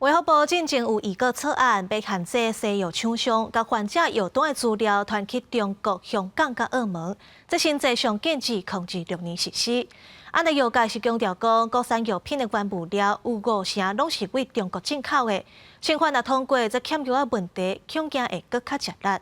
衛福部進前有預告草案，欲限制西藥廠商共患者藥單的資料傳去中國、香港佮澳門，這新制上緊至2026年實施。按呢藥界是強調講，國產藥品的原物料有五成攏是對中國進口的，相反若通過這欠藥的問題，恐驚會閣較食力。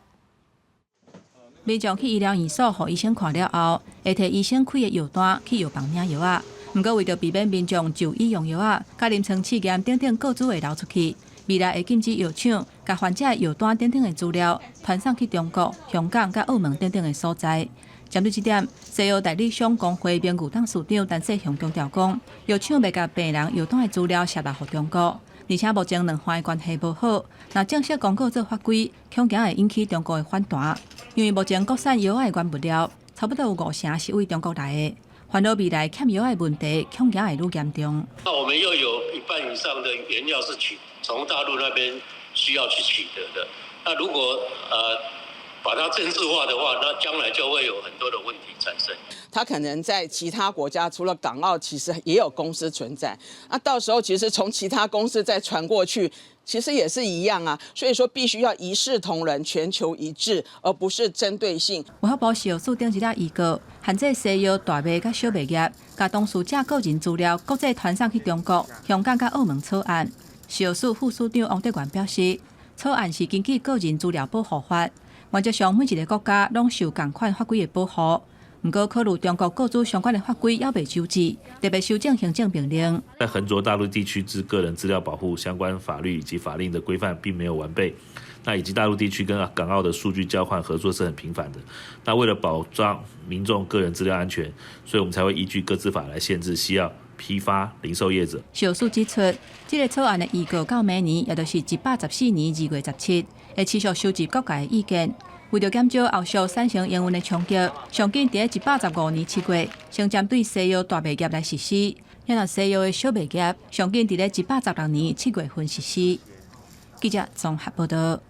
民眾去醫療院所，予醫生看了後，會提醫生開的藥單去藥房領藥仔。毋過為著避免民眾就醫用藥仔，佮臨床試驗等等個資會流出去，未來會禁止藥廠共患者藥單等等的資料傳送去中國、香港佮澳門等等的所在。針對這點，西藥代理商公會名譽董事長陳世雄強調講，藥廠袂共病人藥單的資料洩露予中國，而且目前兩岸的關係無好，若正式公告做法規，恐驚會引起中國的反彈。因為目前國產藥仔的原物料差不多有五成是對中國來的。煩惱未來欠藥的問題，恐驚會愈嚴重。那我們又有一半以上的原料是取從大陸那邊需要去取得的。那如果把它政治化的話，那將來就會有很多的問題產生。他可能在其他國家，除了港澳，其實也有公司存在。那到時候其實從其他公司再傳過去，其實也是一樣啊。所以說必須要一視同仁，全球一致，而不是針對性。衛福部食藥署頂一日預告，限制西藥大賣佮小賣業，共當事者個人資料國際傳送去中國、香港佮澳門草案。食藥署副署長王德元表示，草案是根據個人資料保護法，原則上每一个國家攏受仝款法規的保護。毋過考慮中國個資相關的法規猶未周至，特別修正行政命令。在橫濁大陸地區之個人資料保護相關法律以及法令的規範並沒有完備，那以及大陸地區跟港澳的數據交換合作是很頻繁的。那為了保障民眾個人資料安全，所以我們才會依據個資法來限制西藥批發、零售業者。食藥署指出，這個草案的預告到明年，也就是114年2月17，會持續收集各界的意見。為著減少後續產生營運的衝擊，上緊佇115年7月，先針對西藥大賣業來實施；若西藥的小賣業，上緊佇116年7月份實施。記者綜合報道。